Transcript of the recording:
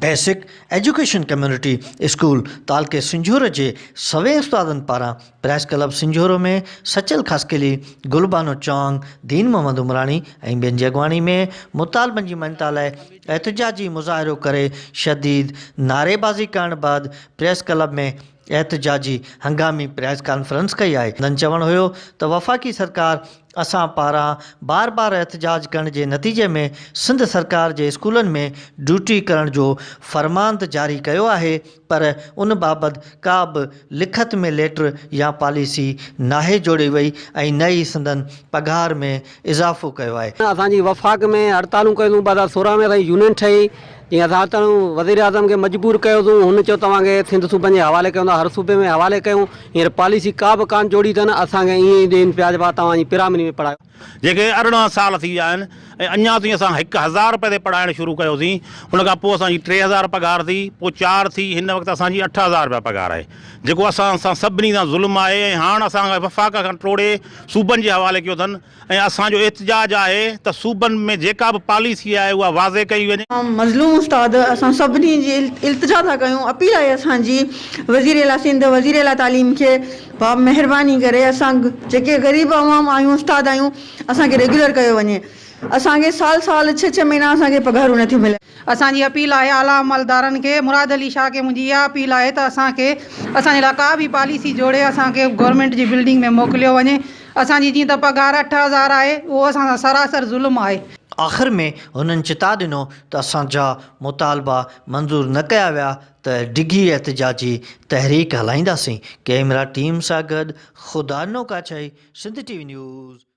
Basic education community school تعلقي سنجهورو جي سوين استادن پاران پريس ڪلب سنجهورو ۾ سچل خاصخيلي، گلبانو چانگ، دين محمد عمراڻي ۽ ٻين جي اڳواڻي ۾ مطالبن جي مڃتا لاء احتجاجي مظاهرو ڪري شديد نعريبازي ڪرڻ بعد پريس ڪلب ۾ احتجاجي هنگامي پريس ڪانفرنس ڪئي آهي. سندن چوڻ هيو ته وفاقي سرڪار اسان پاران بار بار احتجاج ڪرڻ جي نتيجي ۾ سنڌ سرڪار جي اسڪولن ۾ ڊيوٽي ڪرڻ جو فرمان ته جاري ڪيو آهي پر ان بابت ڪا به لکت ۾ ليٽر يا پاليسي ناهي جوڙي وئي ۽ نه ئي سندن پگهار ۾ اضافو ڪيو آهي. اسان جي وفاق ۾ هڙتالون ڪيون 2016 ۾ اسان جي يونين ٺهي جيئن اسان هتان وزيراعظم کي مجبور ڪيوسون، هن چيو توهان کي سنڌ صوبن جي حوالي ڪيون ٿا، هر صوبي ۾ حوالي ڪيون، هينئر پاليسي ڪا به ڪانه جوڙي اٿن، اسان کي ائين ئي ڏين پيا جبا توهان جي پرائمري ۾ پڙهايو. جيڪي 18 سال ٿي ويا آهن ۽ اڃا تائين اسان 1000 رپئي تي پڙهائڻ شروع ڪيوسين، ان کان پوء اسان جي 3000 پگهار ٿي، پوء چار ٿي، هن وقت اسان جي 8000 رپيا پگهار آهي، جيڪو اسان سان سڀني سان ظلم آهي ۽ هاڻ اسان کي وفاق کان ٽوڙي صوبن جي حوالي ڪيو اٿن. ۽ اسان جو احتجاج آهي ته صوبن ۾ جيڪا به پاليسي آهي اها واضح ڪئي وڃي. مظلوم استاد اسان سڀني جي التجا ٿا ڪيون اپيل آهي اسان جي وزير اعليٰ سنڌ وزير اعليٰ تعليم کي ڀاء مهرباني ڪري اسان جيڪي غريب عوام آهيون استاد آهيون اسان کي ريگيولر ڪيو وڃي اسان کي سال سال ڇهه ڇهه مهينا اسان کي پگهارون نٿيون ملن. اسان جي اپيل آهي اعليٰ عملدارن کي مراد علي شاهه کي منهنجي اها اپيل آهي ته اسان کي اسان جي لاء ڪا به پاليسي جوڙي اسان کي گورنمينٽ جي بلڊنگ ۾ موڪليو وڃي اسان جي جيئن ته پگهار 8000 آهي اهو اسان سان سراسر ظلم آهي. آخر ۾ هنن چتاء ڏنو ته اسان جا مطالبا منظور نه ڪيا ويا ته ڊگهي احتجاجي تحريڪ هلائينداسين. ڪئميرا ٽيم سان گڏ Khuda Dino Kachhi, Sindh T V news.